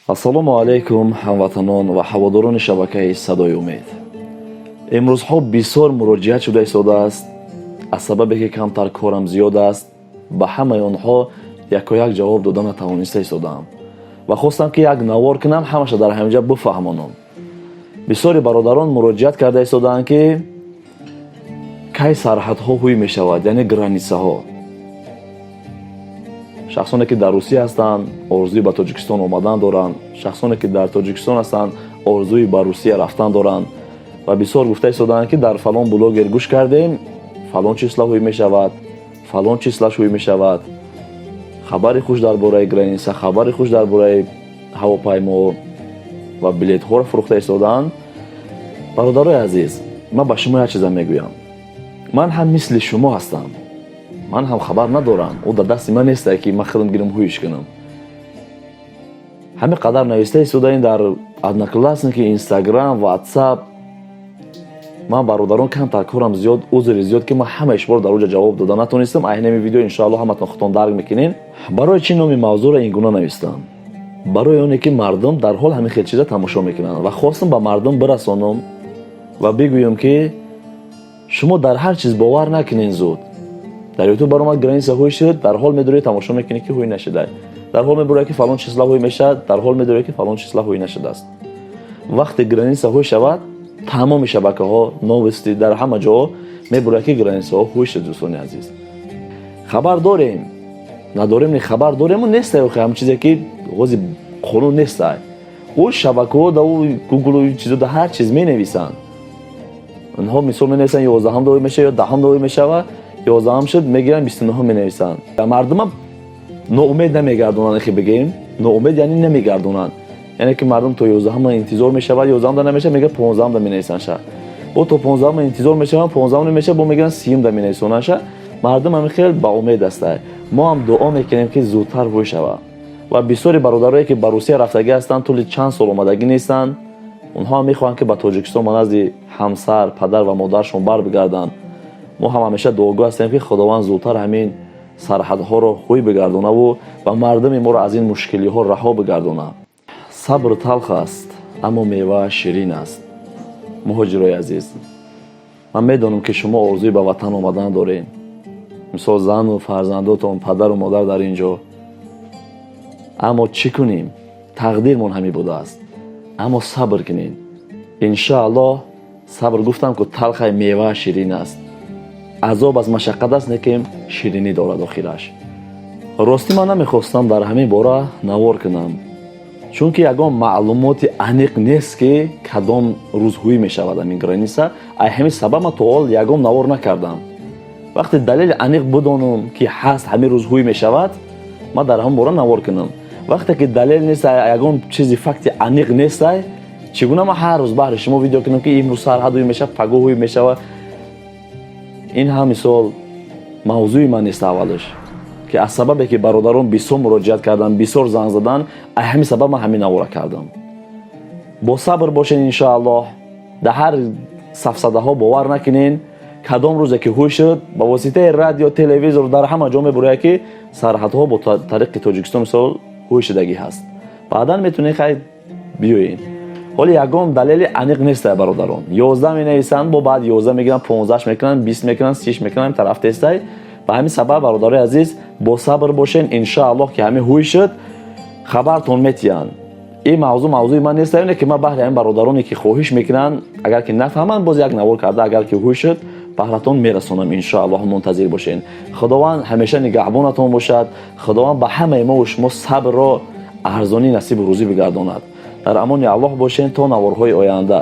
Ассалому алайкум, ҳамватанон ва ҳаводорони шабакаи «Садои умед». Имрӯзҳо бисёр муроҷиат шуда истодааст. Аз сабабе ки камтар корам зиёд аст, ба ҳамаи онҳо якояк ҷавоб дода натавониста истодаам ва хостам, ки як навор кунам, ҳамаша дар ҳаминҷа бифаҳмонам. Бисёри бародарон муроҷиат карда истодаанд, ки кай сарҳадҳо ҳуй мешавад, яъне границаҳо. Шахсоне, ки дар Русия ҳастанд, орзуи ба Тоҷикистон омадан доранд, шахсоне, ки дар Тоҷикистон ҳастанд, орзуи ба Русия рафтан доранд ва бисёр гуфта истодаанд, ки дар фалон блогер гӯш кардем, фалон числа ҳуй мешавад, фалон числаш ҳуй мешавад. Хабари хуш дар бораи граница, хабари хуш дар бораи ҳавопаймо ва билетҳоро фурӯхта истодаанд. Бародарои азиз, ман ба шумо як чиза мегӯям: ман ҳам мисли шумо ҳастам, ман ҳам хабар надорам. Ӯ дар дасти ман нестае, ки ман худам гирам, ҳуйш кунам. Ҳамин қадар нависта истодаин дар Одноклассники, Инстаграм, Ватсап. Ман, бародарон, камтар корам зиёд, узри зиёд, ки ман ҳамаи шуморо дар оҷа ҷавоб дода натонистам. Айнами видео, иншоалло, ҳаматон худтон дарк мекунед. Барои чӣ номи мавзӯъро ин гуна навистам? Барои оне ки мардум дар ҳол ҳамин хел чиза тамошо мекунанд ва хостам ба мардум бирасонам ва бигӯям, ки шумо дар ҳар чиз бовар накунед зуд. Дар Ютуб баромад, граница ҳуй шуд, дар ҳол медурӣ, тамошо мекунӣ, ки ҳуй нашуда. Дар ҳол мебурад, ки фалон числа ҳуй мешавад, дар ҳол медурӣ, ки фалон числа ҳуй нашудааст. Вақте граница ҳуй шавад, тамоми шабакаҳо, новости, дар ҳама ҷо мебурад, ки границаҳо ҳуй шуд. Дӯстони азиз, хабар дорем, надорем, не, хабар дорему нестай. Охи, ҳам чизе ки ғози қонун нестай. Ӯ шабакаҳо да ӯ Гуглу чизо да ҳар чиз менависанд. Онҳо, мисол, менависанд, 11-ум ҳуй мешава ё 10-ум ҳуй мешава. 11-ум шуд, мегиранд, 29-ум менависанд. Мардума ноумед намегардонанд. Ихи бигем, ноумед яъне намегардонанд, яъне ки мардум то 11-ма интизор мешавад, 11-да намешавад, мегӯяд, 15-да менависанд. Бо то 15-ма интизор мешаванд, 15-ум намешавад, бо мегӯянд, 30-да менависонанд. Мардум ҳамин хел ба умед аста. Мо ҳам дуо мекунем, ки зудтар ҳуй шавад. Ва бисёри бародарое, ки ба Русия рафтагӣ ҳастанд, тӯли чанд сол омадагӣ нестанд, онҳо ҳам мехоҳанд, ки ба Тоҷикистон, ба назди ҳамсар, падар ва модарашон барбигарданд. Мо ҳам ҳамеша дуогӯ ҳастем, ки Худованд зудтар ҳамин сарҳадҳоро ҳуй бигардонаву ва мардуми моро аз ин мушкилиҳо раҳо бигардонад. Сабр талх аст, аммо мевааш ширин аст. Муҳоҷирои азиз, ман медонам, ки шумо орзуи ба ватан омадан доред. Мисол, зану фарзандотон, падару модар дар ин ҷо. Аммо чӣ кунем, тақдирмон ҳамин будааст. Аммо сабр кунед, иншааллоҳ. Сабр, гуфтам ку, талхай, мевааш ширин аст. Азоб аз машаққат аст, лекин ширинӣ дорад охираш. Ростӣ, ман намехостам дар ҳамин бора навор кунам, чунки ягон маълумоти аниқ нест, ки кадом рӯз ҳуй мешавад ҳамин граница. Ай ҳамин сабаб ман то ҳол ягон навор накардам. Вақте далели аниқ бидонам, ки ҳаст, ҳамин рӯз ҳуй мешавад, ман дар ҳамон бора навор кунам. Вақте ки далел нест, ягон чизи факти аниқ нестай, чӣ гуна ман ҳар рӯз баҳри шумо видео кунам, ки имрӯз сарҳад ҳуй мешавад, пагоҳ ҳуй мешавад? Ин ҳам, мисол, мавзӯи ман нест аввалаш. Ки аз сабабе ки бародарон бисёр муроҷиат карданд, бисёр занг заданд, ай ҳамин сабаб ман ҳамин навора кардам. Бо сабр бошед, иншоаллоҳ. Дар ҳар сафсатаҳо бовар накунен. Кадом рӯзе ки ҳуй шуд, ба воситаи радио, телевизор, дар ҳама ҷо мебурояд, ки сарҳадҳо бо тариқи Тоҷикистон, мисол, ҳуй шудагӣ ҳаст. Баъдан метавонед, хай, биёед. Ҳоли ягон далели аниқ нестай, бародарон. 11 менависанд, бо баъд 11 мегиранд, 15-ш мекунанд, 20 мекунанд, 30-ш мекунанд, тараф тестай. Ба ҳамин сабаб, бародарои азиз, бо сабр бошен. Иншоаллоҳ, ки ҳамин ҳуй шуд, хабартон метиҳанд. Ин мавзӯъ мавзӯи ман нест, ки ман баҳри ҳамин бародароне, ки хоҳиш мекунанд, агар ки нафаҳманд, боз як навор карда, агар ки ҳуй шуд, баҳратон мерасонам, иншоаллоҳ. Мунтазир бошед. Худованд ҳамеша нигаҳбонатон бошад. Худованд ба ҳамаи мову шумо сабрро арзонӣ насибу рӯзӣ бигардонад. Дар амони Аллоҳ бошед то наворҳои оянда.